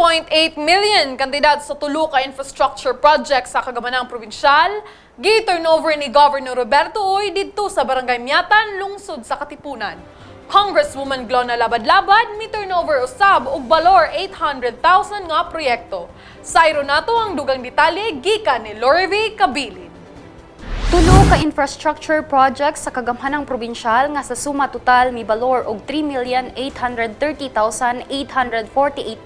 3.8 million kantidad sa tulo ka infrastructure project sa Kagamhanang Probinsyal, gi-turnover ni Governor Roberto Uy didto sa Barangay Miatan, lungsod sa Katipunan. Congresswoman Glona Labadlabad mi turnover usab og balor 800,000 nga proyekto. Sayro nato ang dugang detalye gikan ni Lorvi Kabilin. Tulo ka infrastructure project sa kagamhanang probinsyal nga sa suma total mibalor og 3,830,848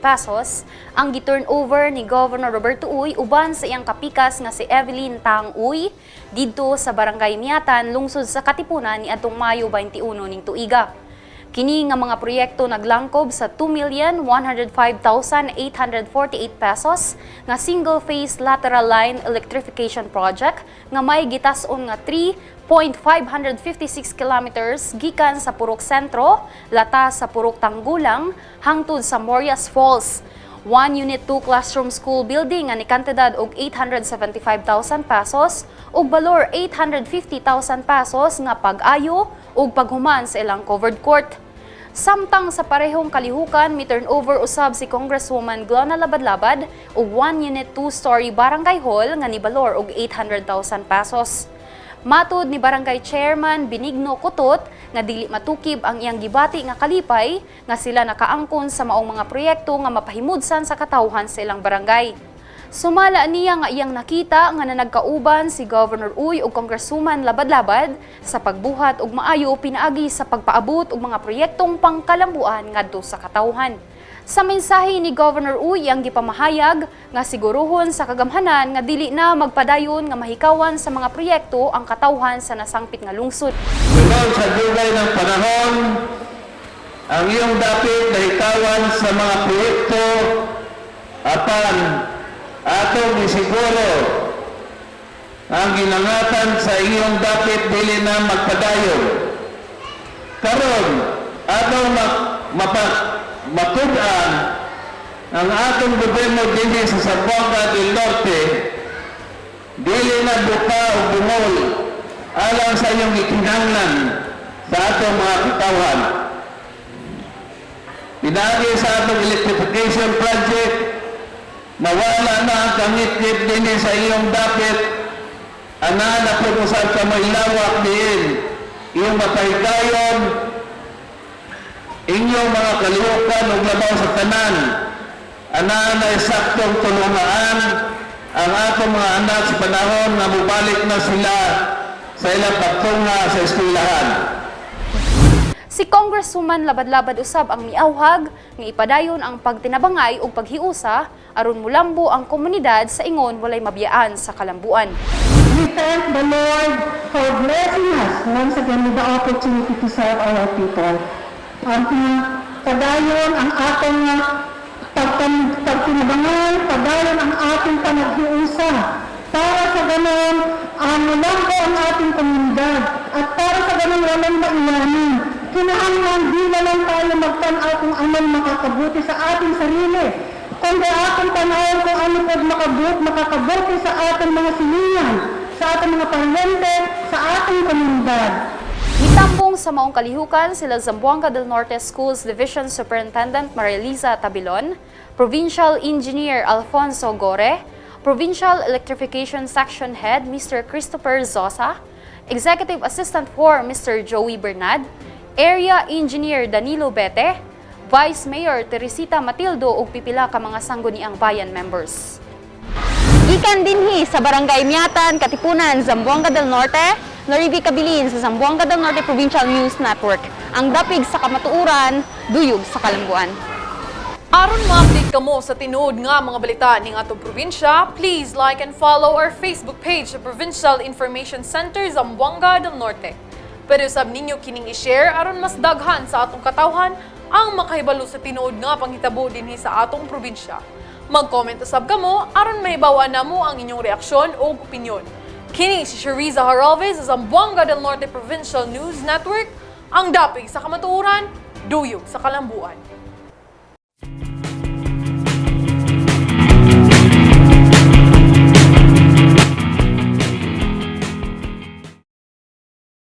pesos ang gi-turnover ni Governor Roberto Uy uban sa iyang kapikas nga si Evelyn Tang Uy didto sa Barangay Miatan, lungsod sa Katipunan niadtong Mayo 21 ning tuiga. Kini nga mga proyekto naglangkob sa 2,105,848 pesos nga single phase lateral line electrification project nga may gitas-on nga 3.556 kilometers gikan sa Purok Sentro, Lata sa Purok Tanggulang hangtod sa Morias Falls. 1 Unit 2 classroom school building nga nikantidad og 875,000 pesos ug balor 850,000 pesos nga pag-ayo ug paghuman sa ilang covered court. Samtang sa parehong kalihukan, mi turnover usab si Congresswoman Glona Labadlabad og 1 unit 2-story barangay hall nga nibalor og 800,000 pesos. Matud ni Barangay Chairman Benigno Kutot nga dili matukib ang iyang gibati nga kalipay nga sila nakaangkon sa maong mga proyekto nga mapahimudsan sa katawhan sa ilang barangay. Sumala niya nga iyang nakita nga nanagkauban si Governor Uy ug Congresswoman Labadlabad sa pagbuhat og maayo pinaagi sa pagpaabot og mga proyektong pangkalambuan ngadto sa katawhan. Sa mensahe ni Governor Uy, ang gipamahayag nga siguruhon sa kagamhanan nga dili na magpadayon nga mahikawan sa mga proyekto ang katawhan sa nasangpit nga lungsod. Sunod sa dugay ng panahon, ang iyong dapit nahikawan sa mga proyekto, apan atong isiguro ang ginangatan sa iyong dapit dili na magpadayon. Karon, atong matud-an ang atong gobyerno dinhi sa Zamboanga del Norte dili na buka o bungol alang sa iyong gikinahanglan sa atong mga katawhan. Pinaagi sa atong electrification project, mawala na ang kangitngit dinhi sa iyong dapit, ana na po usab sa may lawak diin, iyong mapahigayon, inyong mga kalihukan ug labaw sa tanan, ana na saktong tulungaan ang atong mga anak sa panahon nga mobalik na sila sa ilang pagtunga sa eskwelahan. Si Congresswoman Labadlabad usab ang miawhag nga ipadayon ang pagtinabangay ug paghiusa aron mulambo ang komunidad sa ingon walay mabiyaan sa kalambuan. We thank the Lord for blessing us once again with the opportunity to serve our people. Ang padayon ang atong pagtinabangay, padayon ang ating panaghiusa. Para sa ganon, ang mulambo ang ating komunidad. At para sa ganon, walang maiwanan. Kinahanglan, di na lang tayo magtanaw kung anong makakabuti sa ating sarili, kundi ating tanaw kung ano po makakabuti sa ating mga silingan, sa ating mga paryente, sa ating komunidad. Mitambong sa maong kalihukan sila Zamboanga del Norte Schools Division Superintendent Maria Tabilon, Provincial Engineer Alfonso Gore, Provincial Electrification Section Head Mr. Christopher Zosa, Executive Assistant for Mr. Joey Bernad, Area Engineer Danilo Bete, Vice Mayor Teresita Matildo ug pipila ka mga sangguniang bayan members. Gikan dinhi sa Barangay Miatan, Katipunan, Zamboanga del Norte, Lorivi Cabilin sa Zamboanga del Norte Provincial News Network. Ang dapig sa kamatuoran, duyog sa kalambuan. Aron ma-update kamo sa tinuod nga mga balita ning atong probinsya, please like and follow our Facebook page sa Provincial Information Center Zamboanga del Norte. Pwede usab ninyo kining i-share aron mas daghan sa atong katawhan ang makahibalo sa tinuod nga panghitabo dinhi sa atong probinsya. Mag-comment usab kamo aron mahibaw-an namo ang inyong reaksyon o opinyon. Kini si Shariza Haralvez sa Zamboanga del Norte Provincial News Network, ang dapig sa kamatuoran, duyog sa kalambuan.